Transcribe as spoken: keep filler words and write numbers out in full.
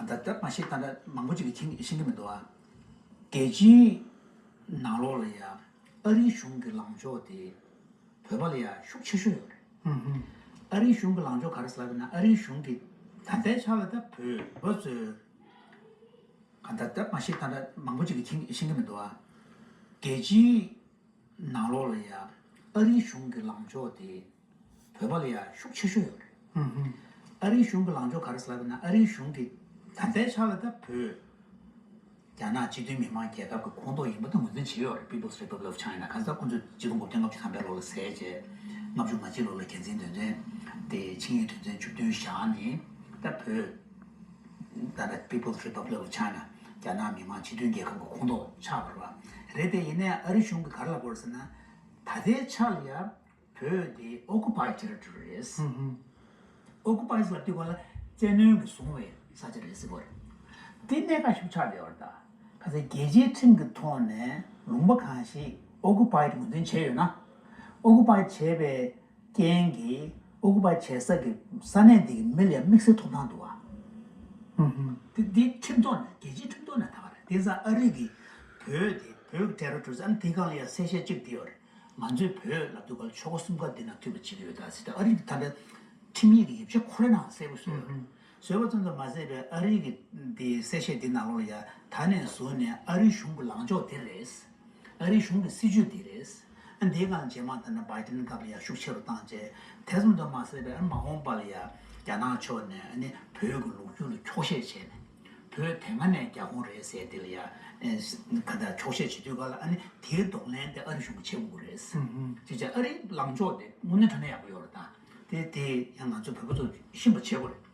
ད་ལྟ་མ་ཤེས། ད་ལྟ་མང་པོ་ཅིག་གིས་མཁྱེན་ཤེས་ཀྱི་མི་འདུག་ཨ། རྒྱལ་སྤྱིའི་ནང་ལོགས་ལ་ཡ་ཨ་རིའི་གཞུང་གི་ལངས་ཕྱོགས་དེ་བོད་པ་ལ་ཡ་ཤུགས་ཆེ་ཤོས་ཡོད་རེད། ཨ་རིའི་གཞུང་གི་ལངས་ཕྱོགས་ག་རེ་ཟེར་ལབ་ན། ཨ་རིའི་གཞུང་གིས་ད་ལྟའི་ཆ་ལ་ད་བོད་བོད་ཚོའི་ག་ད་ལྟ་མ་ཤེས། ད་ལྟ་མང་པོ་ཅིག་གིས་མཁྱེན་ཤེས་ཀྱི་མི་འདུག་ཨ། རྒྱལ་སྤྱིའི་ནང་ལོགས་ལ་ཡ་ཨ་རིའི་གཞུང་གི་ལངས་ཕྱོགས་དེ་བོད་པ་ལ་ཡ་ཤུགས་ཆེ་ཤོས་ཡོད་རེད། ཨ་རིའི་གཞུང་གི་ལངས་ཕྱོགས་ག་རེ་ཟེར་ལབ་ན། ཨ་རིའི་གཞུང་གིས་ད་ལྟའི་ཆ་ལ་ད་བོད་རྒྱ་ནག་སྤྱི་མཐུན་མི་དམངས་རྒྱལ་ཁབ་ཀྱི་ཁོངས་གཏོགས་ཡིན་པ་དེ་ངོས་འཛིན་བྱས་ཡོད་རེད། People's Republic of China། ག་ས་ཁོང་ཚོས་ཆིག་སྟོང་དགུ་བརྒྱ་ལྔ་བཅུ་ཐམ་པའི་ལོ་ལ་ཟས་བྱས། ལྔ་བཅུ་ང་གཅིག་ལོ་ལ་རྒྱལ་འཛིན་དོན་ཚན་དེ་ཆིངས་ཡིག་དོན་ཚན་བཅུ་བདུན་བཞག་ནས་ད་བོད། ད་ལྟ་People's Republic of China། རྒྱ་ནག་མི་དམངས་སྤྱི་མཐུན་རྒྱལ་ཁབ་ཀྱི་ཁོངས་གཏོགས་ཆགས་པ་རེད་པ། རེད་དེ་ཡིན་ནའི་ཨ་རི་གཞུང་གིས་ག་རེ་ལབ་དགོས་རེད་ཟེར་ན། ད་ལྟའི་ཆ་ལ་ཡ་བོད་དེ་occupied territory་རེད། Occupied་ལབ་དུས་སྒང་ལ་བཙན་གནོན་གྱིས་བཟུང་བའི་ས་ཆ་རེད་ཟེར་དགོས་རེད། དེ་གནད་འགག་ཞིག་ཆགས་བསྡད་ཡོད་རེད་ད། ག་ཚོད་རྒྱལ་སྤྱིའི་ཁྲིམས་ཀྱི་ཐོག་ནས་ལུང་པ་གང་ཞིག་occupied ངོས་འཛིན་བྱས་ཡོད་ན། Occupied བྱས་པའི་རྐྱེན་གྱིས་occupied བྱེད་ས་ཀྱི་ས་གནས་དེ་གི་མི་ལ་ཡང་དམིགས་བསལ་ཐོབ་ཐང་འདུག་བ། དེ་དེ་ཁྲིམས་ཐོག་ནས། རྒྱལ་སྤྱིའི་ཁྲིམས་ཐོག་ནས་ད་ག་རེད། དེ་ཙང་ཨ་རི་གིས་བོད་དེ་བོད་ཀྱི་territories། ཨ་ནི་དེའི་སྒང་ལ་ཡང་གསལ་བཤད་གཅིག་དེ་ཡོད་རེད། ང་ཚོས་བོད་ལབ་དུས་སྒང་ལ་ཆོལ་ཁ་གསུམ་ཀ་འདི་ནང་མཐུད་པ་བྱེད་ཀྱི་ཡོད་ད་ཟེར་ཏེ། ཨ་རི་གིས་ད་ལྟ་ཁྲིམས་ཡིག་གི་ཡིག་ཆ་ཁོ་རའི་ནང་གསལ་པོ་བཟོས་ཡོད་རེད། བཟོས་པ་ཙམ་དུ་མ་ཟད་པའི་ཨ་རི་གི་འདི་གསལ་བཤད་འདི་ནང་ལོགས་ལ་ཡང་ད་ནས་བཟུང་ནས་ཨ་རིའི་གཞུང་གི་ལངས་ཕྱོགས་འདི་རེད། ཨ་རིའི་གཞུང་གི་སྲིད་བྱུས་འདི་རེད། ཨ་འདིའི་སྒང་ལ་རྗེས་མ་ད་ནི་བྷའི་ཏིན་སྐབས་ལ་ཡང་ཤུགས་ཆེ་རུ་བཏང་བྱས། དེ་ཙམ་དུ་མ་ཟད་པའི་ཨ་མ་འོངས་པ་ལ་ཡང་རྒྱ་ནག་ཕྱོགས་ནས་ཨ་ནི་བོད་ཀྱི་ལོ་རྒྱུས་ལ་འཁྱོག་བཤད་བྱས་ནས། བོད་དེ་སྔ་ནས་རྒྱ་ཁོངས་རེད་ཟེར་དེ་ལ་ཡང་ཨ་ག་འདྲ་འཁྱོག་བཤད་བྱེད་དུས་སྒང་ལ། ཨ་ནི་དེའི་གདོང་ལེན་དེ་ཨ་རི་གཞུང་གིས་བྱེད་དགོས་ཀྱི་རེད། ཅེས་བྱས། ཨ་རིའི་ལངས་ཕྱོགས་དེ་དངོས་གནས་དྲང་གནས་ཡག་པོ་ཡོད་རེད་ད། དེ་དེ་ཡང་ང་ཚོ་བོད་པ་ཚོ་ཤེས་པ་བྱེད་དགོས་རེད།